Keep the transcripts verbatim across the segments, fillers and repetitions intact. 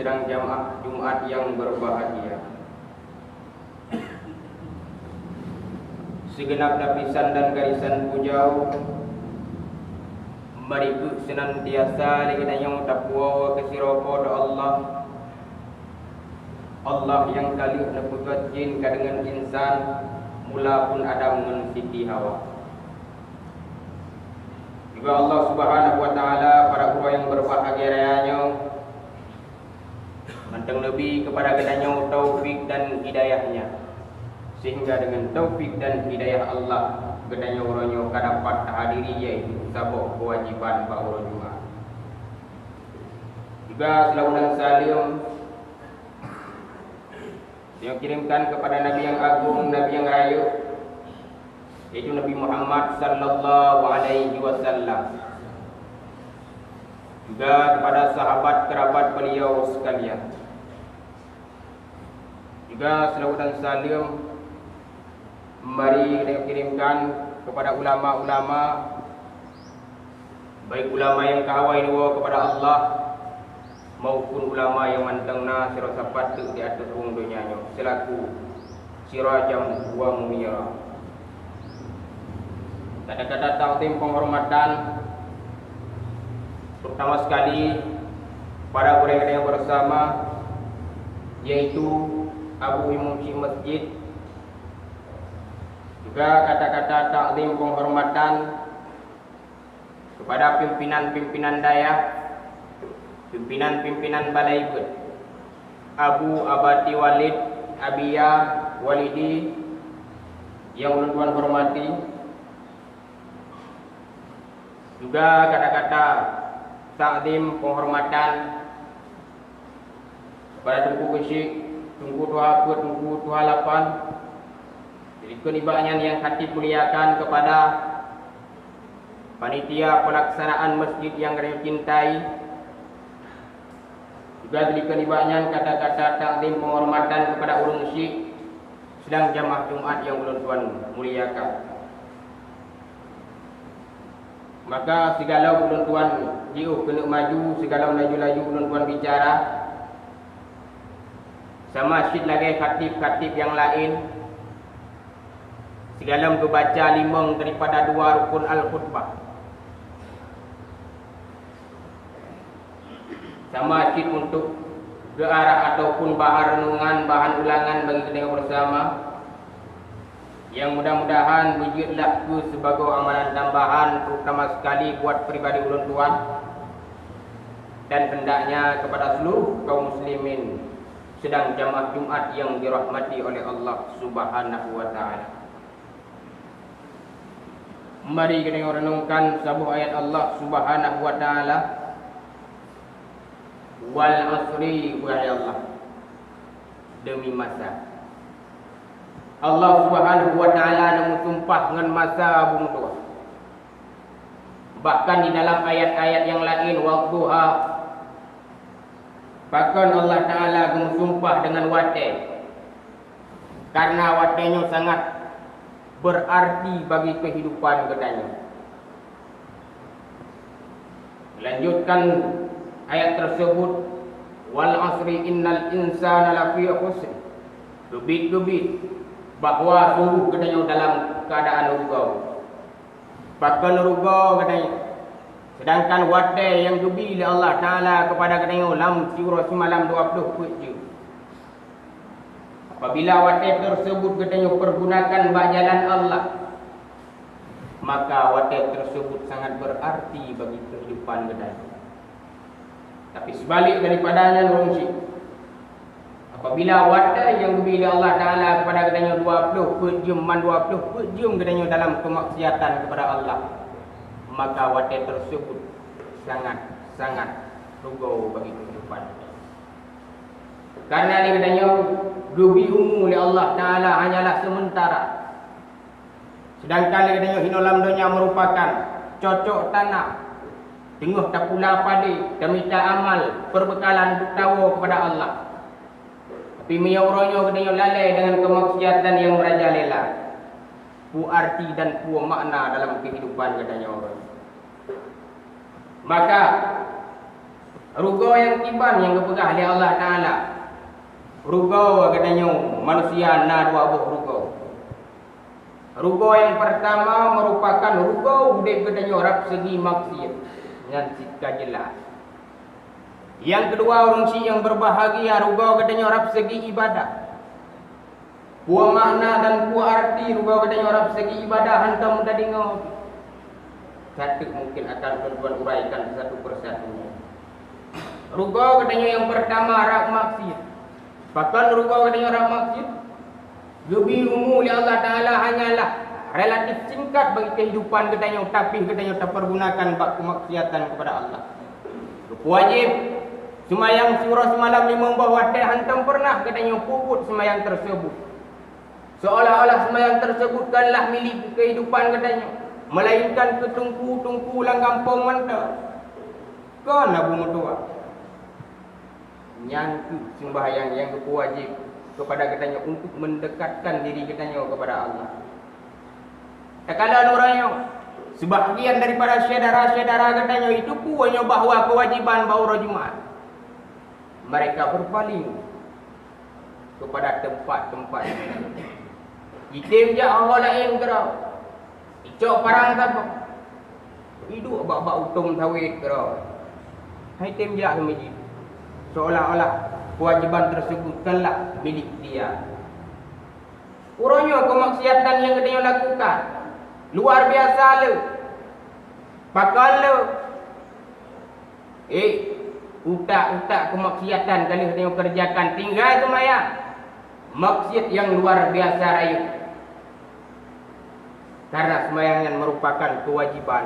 Sidang jamaah Jumat nyang berbahagia. Sigeunab lapisan dan garisan puja, mari kheueh seunantiasa lé geutanyoe tapuwoe keu sidroe Po teu Allah, Allah nyang ka lheueh neupeugét jin ka deungon insan, mula phon Adam ngon Siti Hawa. Juga Allah Subhanahu wa Ta'ala, para uroe nyang berbahagia raya nyoe, mantong neubi keupada geutanyoe taufik dan hidayah-Nya, sehingga deungon taufik dan hidayah Allah, geutanyoe uroe nyoe ka dapat tahadiri, yaitu saboh keuwajiban bak uroe Jumat. Juga seulaweuet dan saleuem nyang kirimkan keupada Nabi nyang agong, Nabi nyang rayeuk, yaitu Nabi Muhammad sallallahu alaihi wasallam. Juga keupada sahabat keurabat beliau sekalian. Juga seulaweuet dan saleuem mari geutanyoe kirimkan keupada ulama-ulama, baik ulama nyang ka awai neuwoe keupada Allah, maupun ulama nyang mantong na sidroe sapat teuk di ateueh rhueng donya nyoe, seulaku sirajan wa munira. Kata-kata takzim penghormatan, terutama sekali pada gurée nyang bersama, yaitu Abu Imum Syik Masjid. Juga kata-kata takzim penghormatan kepada pimpinan-pimpinan dayah, pimpinan-pimpinan balai beuet, Abu Abati Walid, Abiya Walidi, nyang ulôn tuan hormati. Juga kata-kata takzim penghormatan kepada Teungku Keuchik, Teungku Tuha Peuet, Teungku Tuha Lapan. Jadi, keu nibak nyan nyang khatib muliakan kepada panitia pelaksanaan masjid nyang geutanyoe cintai. Juga dibri keu nibak nyan kata-kata takzim penghormatan kepada ureuëng syik, sidang jamaah Jumat nyang ulôn tuan muliakan. Maka sigohlom ulôn tuan jiôh keuneuk maju, sigohlom laju-laju ulôn tuan bicara, sama cit lagée khatib-khatib nyang laén, sigohlom geubaca limong daripada dua rukun al-khutbah. Sama cit untuk geuarah ataupun bahan renungan, bahan ulangan bagi geutanyoe bersama. Nyang mudah-mudahan beujeuet lah keu sibagoe amalan tambahan, terutama sekali buat pribadi ulôn tuan, dan hendaknya kepada seluruh kaum muslimin, sidang jamaah Jumat nyang dirahmati oleh Allah Subhanahu wa Taala. Mari geutanyoe renungkan saboh ayat Allah Subhanahu wa Taala, "Wal asri," wahai Allah, demi masa. Allah Subhanahu wa Taala neumeusumpah ngon masa, Abu Meutuah. Bahkan di dalam ayat-ayat nyang laén, "Wadduha," pakon Allah Taala geumeusumpah deungon watée, karena watée nyoe sangat beurarti bagi keuhidupan geutanyoe. Lanjutkan ayat tersebut, "Wal asri innal insana lafi khusr." Keubiet-keubiet bahwa sungguh geutanyoe dalam keuadaan rugoe. Pakon rugoe geutanyoe, sedangkan watée nyang geubi lé Allah Taala keupada geutanyoe lam siuroe simalam dua ploh peuet jeuem. Apabila watée tersebut geutanyoe pergunakan bak jalan Allah, maka watée tersebut sangat beurarti bagi keuhidupan geutanyoe. Tapi seubalek daripada nyan, ureuëng syik, apabila watée nyang geubi lé Allah Taala keupada geutanyoe dua ploh peuet jeuem, man dua ploh peuet jeuem geutanyoe dalam keumaksiatan keupada Allah, maka watée tersebut sangat-sangat rugoe bagi keuhidupan geutanyoe. Karena lé geutanyoe geubi umu lé Allah Taala hanyalah seumeuntara. Sedangkan lé geutanyoe hinoe lam donya meurupakan cocok tanah, teungoh tapula padé, tamita amal, peubeukalan untuk tawoe keupada Allah. Tapi meunyoe uroe nyoe geutanyoe lalée deungon keumaksiatan nyang meurajalela, peue arti dan peue makna dalam keuhidupan geutanyoe uroe nyoe? Maka, Rugoe nyang kiban nyang geupeugah lé Allah Taala. Rugoe geutanyoe manusia na dua boh rugoe. Rugoe nyang peurtama meurupakan rugoe udeb geutanyoe rab segi maksiat, nyan cit ka jeulaih. Nyang keudua, ureuëng syiek nyang beurbahagia, rugoe geutanyoe rab segi ibadah. Peue makna dan peue arti rugoe geutanyoe rab segi ibadah hántom tadeungoe? Sateuk mungken akan ulôn uraikan satu persatu. Rugoe geutanyoe nyang peurtama rab maksiat. Pakon rugoe geutanyoe rab maksiat? Geubri umu lé Allah Taala hanyalah relatif singkat bagi keuhidupan geutanyoe, tapi geutanyoe tapeurgunakan bak keumaksiatan keupada Allah. Geupeuwajéb seumayang siuroe simalam limong boh watée hántom peureunah geutanyoe peubuet seumayang teurseubut. Seolah-olah seumayang teurseubut kanlah milék keuhidupan geutanyoe, meulainkan keu teungku-teungku lam gampông mantong. Kon Abu Meutuah. Nyan kheueh seumayang nyang geupeuwajéb keupada geutanyoe untuk meundekatkan diri geutanyoe keupada Allah. Takalon uroe nyoe, seubahgian daripada syedara-syedara geutanyoe jiteupeue nyoe bahwa keuwajéban bak uroe Jumat, mereka beurpaléng keupada teumpat-teumpat. Jitem jak ho laén keudroe, jicok parang saboh, jiduek bak-bak utông sawét keudroe. Hai tem jak keu miseujid, seolah-olah keuwajéban teurseubut kanlah milék dia. Uroe nyoe keumaksiatan nyang geutanyoe lakukan luar biasa le. Pakon le? Eh, utak-utak keumaksiatan ka lheueh tanyoe keureujakan, tinggai seumayang. Maksiat nyang luar biasa rayeuk. Karena seumayang nyan meurupakan keuwajéban.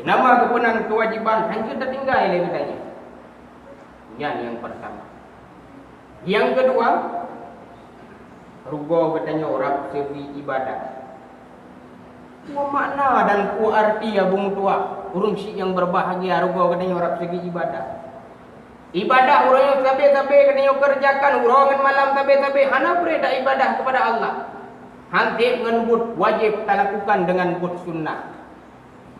Nama geupeunan keuwajéban, hana jeuet tatinggai lé geutanyoe. Nyan nyang peurtama. Nyang keudua, rugoe geutanyoe rab segi ibadah. Peue makna dan peue arti Abu Meutuah, ureuëng syiek nyang beurbahagia, rugoe geutanyoe rab segi ibadah? Ibadah uroe nyoe sabe-sabe geutanyoe keureujakan, uroe ngon malam sabe-sabe, hana preh taibadah keupada Allah. Hantom ngon buet wajéb talakukan deungon buet sunnah.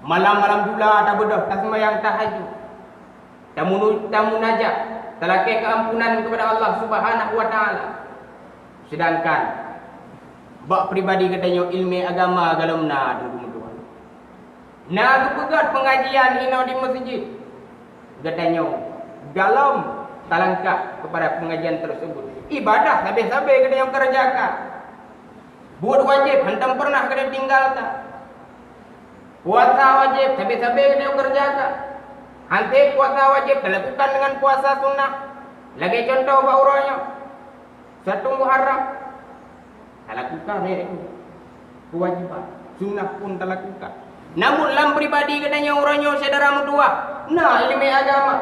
Malam-malam jula tabeudôh taseumayang tahajud. Tamunu-, tamunajat, talakée keuampunan keupada Allah Subhanahu wa Taala. Seudangkan bak pribadi geutanyoe iéleumé agama golom na, Teungku meutuah. Na geupeugét peungajian inoe di meuseujid. Geutanyoe golom talangkah keupada peungajian teurseubut. Ibadah sabe-sabe geutanyoe keureujakan. Buet wajéb hántom peureunah geutanyoe tinggalkan. Puasa wajéb sabe-sabe geutanyoe keureujakan. Hantom puasa wajéb talakukan deungon puasa sunnah. Lagée cuntoh bak uroe nyoe, satu Muharram, talakukan, eh, keuwajéban. Sunnah pun talakukan. Namun lam pribadi geutanyoe uroe nyoe syedara meutuah, na iéleumé agama.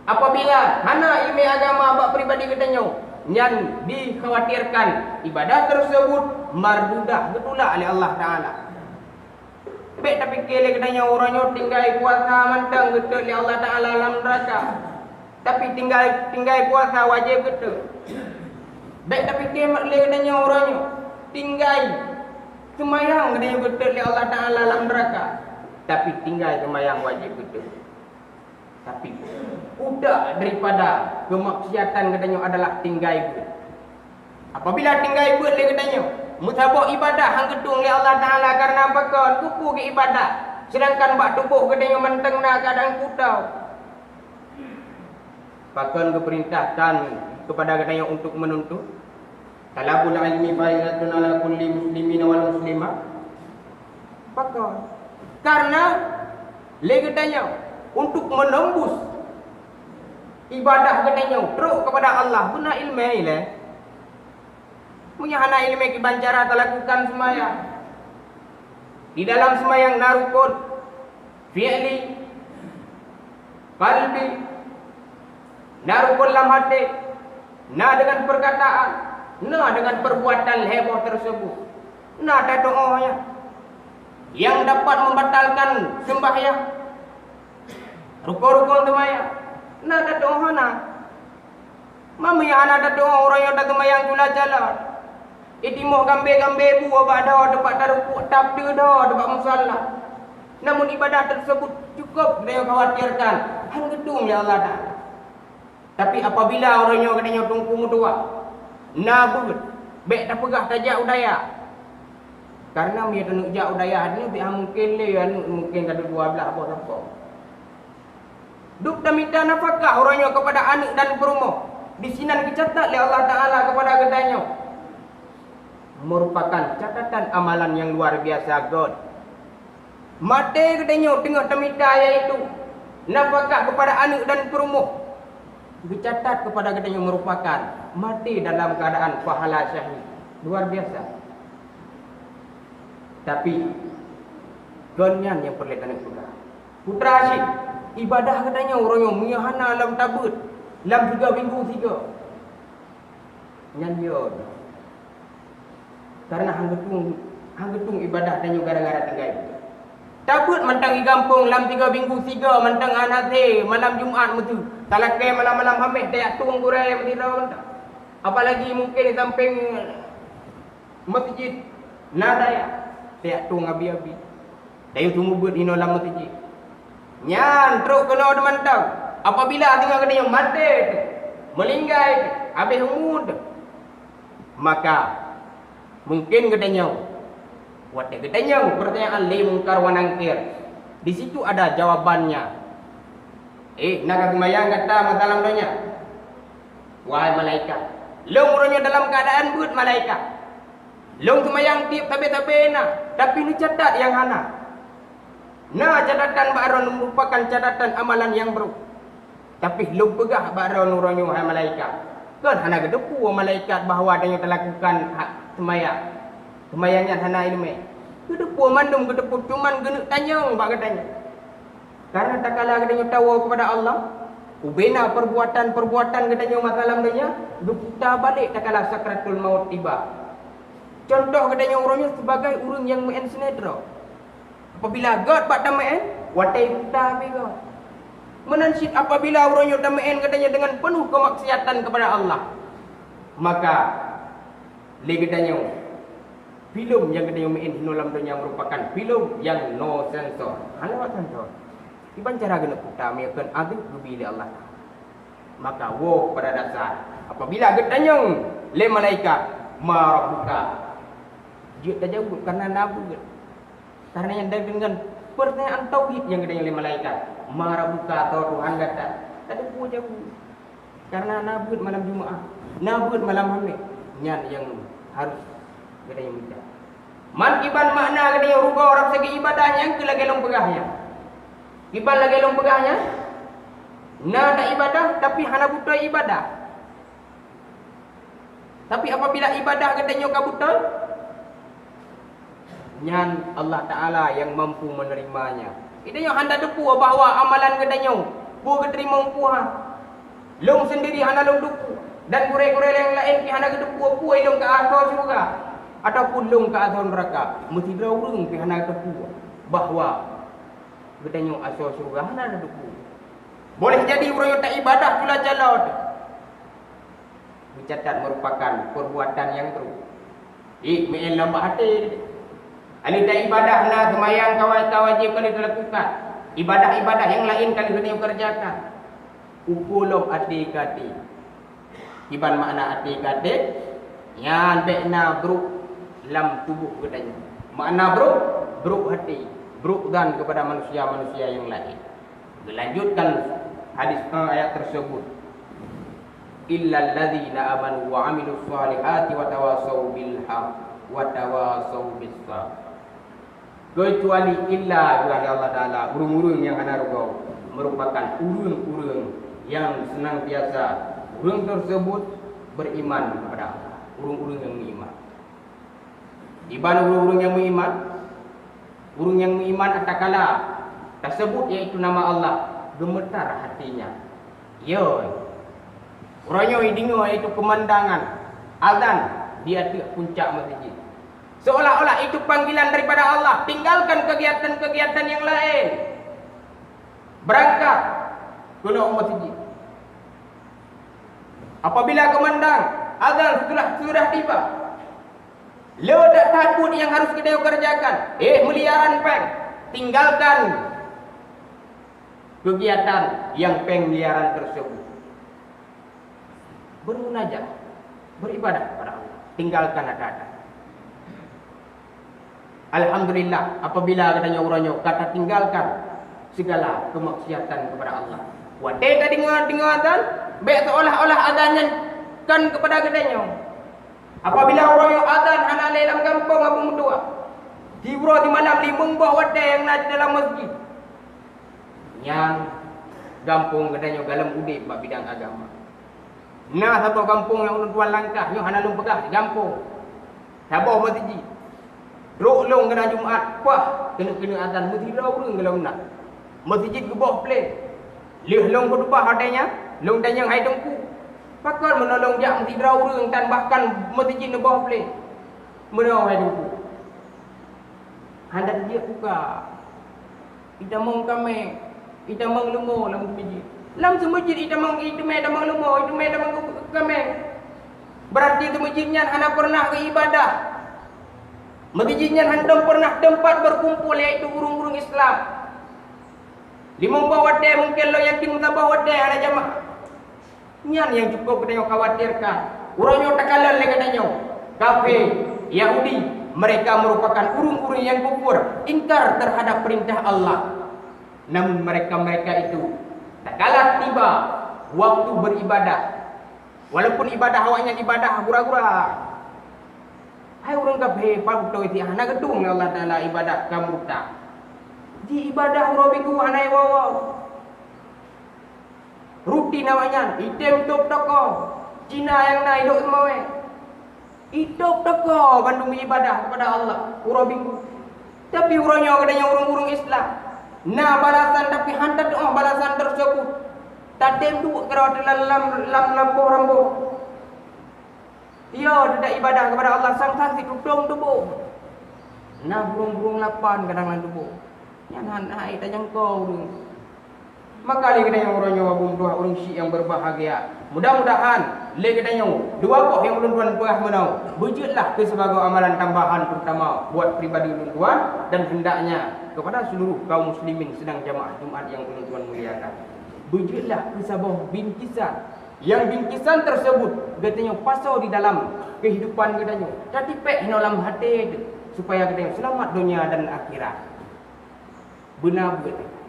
Apabila hana iéleumé agama bak pribadi geutanyoe, nyan dikhawatirkan ibadah teurseubut mardudah, geutulak lé Allah Taala. Bék tapike lé geutanyoe uroe nyoe tinggai puasa mantong geutot lé Allah Taala lam neuraka. Tapi tinggai, tinggai puasa wajéb geutot. Bék tapike lé geutanyoe uroe nyoe tinggai seumayang geutanyoe geutot lé Allah Taala lam neuraka. Tapi tinggai seumayang wajéb geutot. Tapi, utak daripada keumaksiatan geutanyoe adalah tinggai beuet. Apabila tinggai beuet lé geutanyoe, meusaboh ibadah han geutueng lé Allah Taala kareuna pakon, keupeue geuibadah, seudangkan bak tuboh geutanyoe mantong na keuadaan kutau. Pakon geupeurintahkan keupada geutanyoe untuk meununtut? Thalabul ilmi faridatun ala kulli muslimin wal muslimah. Pakon? Karena lé geutanyoe untuk menembus ibadah geutanyoe trok keupada Allah beuna iéleumé ilée. Meunyoe hana iéleumé kiban cara talakukan seumayang. Di dalam seumayang na rukon fi'li, qalbi, na rukon lam até, na deungon peurkataan, na deungon peurbuatan lhée boh teurseubut. Na tatuoh nyan nyang dapat membatalkan seumbahyang. Rukon-rukon seumayang na tatuoh hana. Meunyoe hana tatuoh uroe nyoe taseumayang cula calon. Itimoh gambée-gambée bu bak droe teumpat tarukuk, tap deuh droe teumpat musalla. Namun ibadah tersebut cukup geutanyoe khawatirkan, han geutueng lé Allah Taala. Tapi apabila uroe nyoe geutanyoe teungku meutuah, na beuet, bèk tapeugah tajak u dayah. Karena meunyoe taneuk jak u dayah nyoe, bèk han mungken lé aneuk mungken ka dua blah boh sapo. Duek tamita nafakah uroe nyoe keupada aneuk dan peurumoh, disinan geucatat lé Allah Taala keupada geutanyoe merupakan catatan amalan nyang luar biasa göt. Maté geutanyoe teungoh tamita, yaitu nafakah keupada aneuk dan peurumoh, geucatat keupada geutanyoe merupakan maté dalam keuadaan pahala syahid. Luar biasa. Tapi, kon nyan nyang peureulèe taneuk peugah. Putra cit, ibadah geutanyoe uroe nyoe meunyoe hana lom tabeuet lam tiga minggu sigoe, nyan yo. Karena han geutueng, han geutueng ibadah tanyoe gara-gara tinggai. Tabeuet mantong di gampông lam tiga minggu sigoe mantong hana hase, malam Jumat meuteue. Talakèe malam-malam Hamèh tajak tueng gurèe meusidroe mantong. Apalagi mungken di sampéng meuseujid na dayah, tajak tueng abi-abi. Tayue seumeubeuet inoe lam meuseujid. Nyan trok keunoe teumantong. Apabila singoh geutanyoe maté teuh, meuninggai teuh, habéh umu teuh, maka mungken geutanyoe, watèe geutanyong peurtanyaan lé Mungkar wa Nangkir, di situ ada jawabannya. "Eh, na ka seumayang gata masa lam donya?" "Wahai malaikat, lôn uroe nyoe dalam keuadaan beuet malaikat. Lôn seumayang tiep sabe-sabe na, tapi neucatat nyang hana. Na catatan bak droe merupakan catatan amalan nyang brôk. Tapi lôn peugah bak droe uroe nyoe, hai malaikat." Kon hana geuteupeue malaikat bahwa tanyoe talakukan hak seumayang. Seumayang nyan hana ileumèe. Geuteupeue mandum, geuteupeue, cuman geuneuk tanyong bak geutanyoe. Karena takala geutanyoe tawoe keupada Allah, ubena peurbuatan-peurbuatan geutanyoe masa lam donya geuputa balek takala sakratul maut tiba. Contoh geutanyoe uroe nyoe sibagai ureueng nyang meu'en sinetron. Apabila göt bak tameu'en, watèe puta pih göt. Meunan cit apabila uroe nyoe tameu'en geutanyoe deungon peunoh keumaksiatan keupada Allah, maka lé geutanyoe, filem nyang geutanyoe meu'en hinoe lam donya meurupakan filem nyang no sensor. Hana sensor. Kiban cara geuneuk puta meunyoe kon adzab geubi lé Allah Taala. Maka woe pada dasar, apabila geutanyong lé malaikat, "Ma rabbuka?" Jeuet tajaweueb karena na beuet. Karena nyan deungon peurtanyaan tauhid nyang geutanyong lé malaikat, "Ma rabbuka?" Soe Tuhan gata? Tateupeue jaweueb. Karena na beuet malam Jumaat, na beuet malam Hamèh, nyan nyang harôh geutanyoe mita. Man kiban makna geutanyoe rugoe rab segi ibadah nyang keu lagèe lôn peugah nyan. Kiban lagèe lôn peugah nyan, na taibadah tapi hana beutôi ibadah. Tapi apabila ibadah geutanyoe ka beutôi, nyan Allah Taala nyang mampu meunerimanya. Geutanyoe hana tateupeue bahwa amalan geutanyoe peue geuteurimong peue han. Lôn seundiri hana lôn teupeue, dan gurèe-gurèe nyang laén pih hana geuteupeue peue lôn ka asoe syeuruga ataupun lôn ka asoe neuraka. Meusidroe ureueng pih hana geuteupeue bahwa geutanyoe asoe syeuruga, hana tateupeue. Boleh jadi uroe nyoe taibadah pula calon geucatat meurupakan peurbuatan nyang brôk. Ék meu'en lom bak até. Ka lheueh taibadah na seumayang ka wa-, ka wajéb ka lheueh talakukan. Ibadah-ibadah nyang laén ka lheueh geutanyoe keureujakan. Upu lom até ka até. Kiban makna até ka até, nyan bèk na brôk lam tuboh geutanyoe. Makna brôk, brôk até, brôk zan keupada manusia-manusia nyang laén. Geulanjutkan hadis, eh, ayat tersebut, "Illal ladzina amanu wa amilus shalihati wa tawasau bil haq wa tawasau bis sabr." Keucuali illa, geulah lé Allah Taala, ureueng-ureueng nyang hana rugoe, meurupakan ureueng-ureueng nyang seunantiasa ureueng tersebut beriman kepada Allah, ureueng-ureueng nyang meuiman. Iban ureueng-ureueng nyang meuiman, ureueng nyang meuiman tatkala taseubut yaitu nama Allah, geumeutar hatinya. Yo, uroe nyoe ideungoe yaitu keumandangan azan di ateueh puncak meuseujid. Seolah-olah itu panggilan daripada Allah, tinggalkan kegiatan-kegiatan yang lain. Berangkat keunoe u meuseujid. Apabila keumandang azan sudah, sudah tiba, le that-that buet nyang harôh geutanyoe keureujakan. Eh, miliaran péng. Tinggalkan kegiatan yang péng miliaran tersebut. Bermunajat, beribadah kepada Allah. Tinggalkan ata-ata. Alhamdulillah, apabila geutanyoe uroe nyoe ka tatinggalkan segala kemaksiatan kepada Allah. Watée tadeungoe, deungoe azan, bék seolah-olah azan nyan kon kepada geutanyoe. Apabila uroe nyoe azan hana lé lam gampông, Abu Meutuah, siuroe simalam limong boh watée nyang na di dalam masjid, nyan gampông geutanyoe gohlom udeb bak bidang agama. Na saboh gampông nyang ulôn tuan langkah, nyoe hana lôn peugah di gampông. Saboh meuseujid. Trok lôn keunan Jumat, paih keuneuk-keuneuk azan, meusidroe ureuëng gohlom na. Meuseujid geuboh plé. Lheueh lôn khutubah watée nyan, lôn tanyong, "Hai Teungku, pakon meunoe lôn jak meusidroe ureuëng tan bahkan meuseujid neuboh plé?" Meunoe, hai Teungku. Hana jeuet buka. Itamong kaméng, itamong leumo lam seumeujid. Lam seumeujid itamong, itamong leumo, itamong kaméng. Berarti seumeujid nyan hana pernah geuibadah. Meuseujid nyan hántom pernah teumpat berkumpul, yaitu ureuëng-ureuëng Islam. Limong boh watée mungken lôn yakin meusaboh watée hana jamaah. Nyan nyang cukup geutanyoe khawatirkan. Uroe nyoe takalon lé geutanyoe, kafé, Yahudi, mereka merupakan ureuëng-ureuëng nyang kufur, ingkar terhadap perintah Allah. Namun mereka-mereka itu, tatkala tiba waktu beribadah, walaupun ibadah awaknyan ibadah gura-gura, hai ureuëng kafé, pautôi si hana geutueng Allah Taala ibadah ka murtad. Ji ibadah uroe Minggu hana iwoe-woe. Rutin awaknyan, item tôb toko, Cina nyang na idok seumawé. Itôb toko bandum ibadah kepada Allah uroe Minggu. Tapi uroe nyoe geutanyoe ureuëng-ureuëng Islam na balasan, tapi hana tatuoh balasan tersebut. Tatem duek keudroe lam, lam, lam lampôh rambo. Yo, tidak ibadah kepada Allah, sang-sang si tutong tuboh. Na burung-burung lapan kadang lam tuboh. Nyan hana hai tajangkau ureuëng. Maka lé geutanyoe uroe nyoe Abu Meutuah, ureuëng syiek nyang berbahagia. Mudah-mudahan lé geutanyoe dua boh nyang ulôn tuan peugah meunoe, beujeuetlah keu sibagoe amalan tambahan, terutama buat pribadi ulôn tuan, dan hendaknya kepada seluruh kaum muslimin sidang jamaah Jumat nyang ulôn tuan muliakan. Beujeuetlah keu saboh bingkisan. Nyang bingkisan tersebut geutanyoe pasoe di dalam kehidupan geutanyoe, tatipék inoe lam até teuh, supaya geutanyoe seulamat donya dan akhirat. Beuna beuet.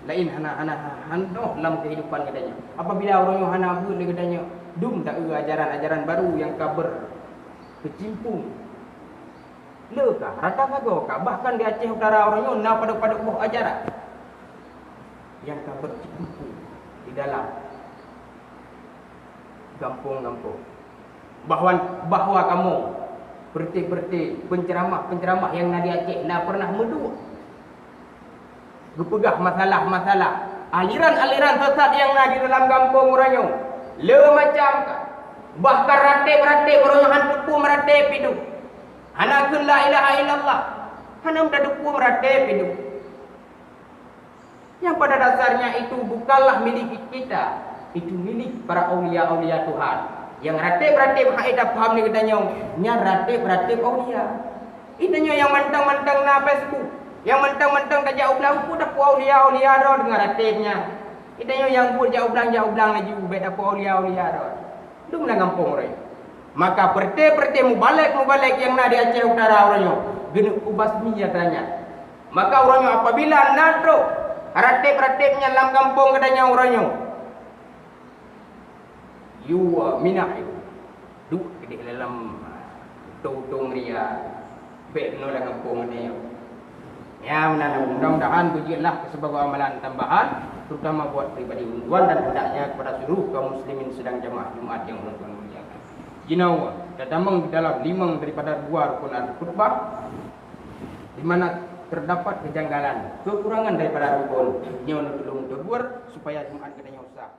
Laén hana, hana, hana lam kehidupan geutanyoe. Apabila uroe nyoe hana beuet lé geutanyoe, dum taeu ajaran-ajaran baru nyang ka berkecimpung. Le ka, rata sagoe ka, bahkan di Aceh Utara uroe nyoe na padub-padub boh ajaran nyang ka bercikupu di dalam gampông-gampông. Bahwa, bahwa kamoe, peureuté-peureuté, penceramah-penceramah nyang na di Aceh na pernah meuduek geupeugah masalah-masalah aliran-aliran sesat nyang na di dalam gampông uroe nyoe. Le macam ka. Bahkan rateb-rateb uroe nyoe han teupeu merateb pih dum. Hana kheun la ilaha illallah. Hana meutateupeue merateb pih dum. Yang pada dasarnya itu bukanlah milik kita, itu milik para aulia-aulia Tuhan. Nyang rateb-rateb hai tapaham lé geutanyoe, nyan rateb-rateb aulia. Geutanyoe nyang mantong-mantong na Facebook, nyang mantong-mantong tajak u blang, peue tapeu aulia-aulia droe deungon rateb nyan. Geutanyoe nyang buet jak u blang, jak u blang laju, bék tapeu aulia-aulia droe. Dum lam gampông uroe nyoe. Maka peureuté-peureuté mubalek-mubalek nyang na di Aceh Utara uroe nyoe geuneuk ubah seuminya teuranyat. Maka uroe nyoe apabila na trok rateb-rateb nyan lam gampông geutanyoe uroe nyoe, yue minah itu duek keudeh dalam utông-utông ria. Bék keunoe lam gampông nyoe. Ya, meunan, mudah-mudahan beujeuetlah keu sibagoe amalan tambahan, terutama buat pribadi ulôn tuan dan hendaknya kepada seluruh kaum muslimin sidang jamaah Jumat nyang ulôn tuan muliakan. Jinoe tatamong di dalam limong daripada dua rukun al-khutbah, di mana terdapat kejanggalan, kekurangan daripada rukun nyoe, ulôn tegur supaya Jumat geutanyoe sah.